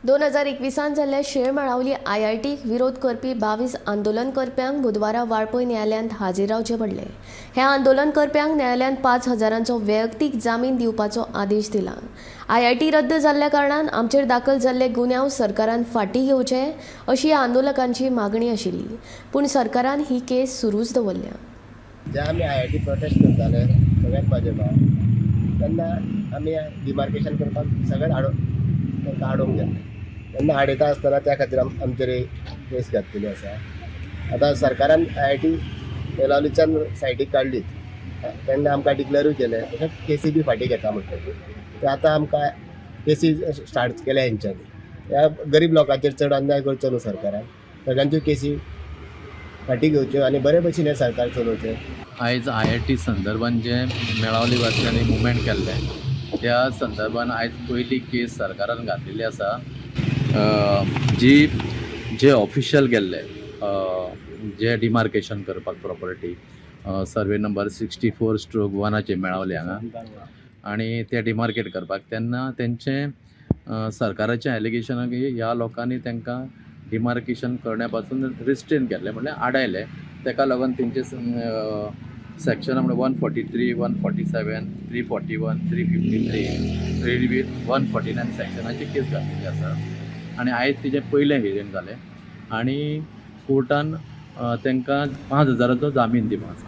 2021 जाल्ल्या शेळ मेळावली आयआयटीक विरोध करपी 22 आंदोलन करप्यांक बुधवारा वाळपय न्यायालयांत हाजीर रावचें पडलें. ह्या आंदोलन करप्यांक न्यायालयान 5 हजारांचो वैयक्तीक जामीन दिवपाचो आदेश दिला. आयआयटी रद्द जाल्ल्या कारणान आमचेर दाखल जाल्ले गुन्यांव सरकारान फाटीं घेवचे अशी ह्या आंदोलकांची मागणी आशिल्ली, पूण सरकारान ही केस सुरूच दवरल्या. जे आमी आयआयटी प्रोटेस्ट करताले सगळ्यात भाजपा, तेन्ना आमी डिमार्केशन करपाक सगळ्यात आडो तांकां आडोवंक गेल्ले. तेन्ना आडयता आसतना त्या खातीर आमचेर केस घातलेली आसा. आतां सरकारान आयआयटी मेलावलीच्यान सायडीक काडलीत तेन्ना आमकां डिक्लेरूय केलें, तशेंच केसी बी फाटीं घेता म्हणटकीर ते आतां आमकां केसी स्टार्ट केल्या हेंच्यांनी. ह्या गरीब लोकांचेर चड अन्याय करचो न्हू सरकारान. सगळ्यांच्यो केसी फाटीं घेवच्यो आनी बरे भशेन हें सरकार चलोवचें. आयज आयआयटी संदर्भान जे मेळावली वासियांनी मुवमेंट केल्लें, त्या संदर्भान आयज पयली केस सरकारान घातलेली आसा. जी जे ऑफिशियल गेल्ले जे डिमार्केशन करपाक प्रॉपर्टी सर्वे नंबर 64/1 आचेर मेळावली हांगा आनी ते डिमार्केट करपाक, तेन्ना तेंचें सरकाराचें एलिगेशन की ह्या लोकांनी तांकां डिमार्केशन करण्या पासून रिस्ट्रेन केल्लें, म्हणल्यार आडायलें. ताका लागून तेंचे सेक्शन म्हणजे 143, 147, 341, 353, read with 149 सेक्शनाची केस घातलेली आसा. आनी आयज तिजें पयलें हियरींग जालें आनी कोर्टान तांकां 5 हजाराचो जामीन दिलो आसा.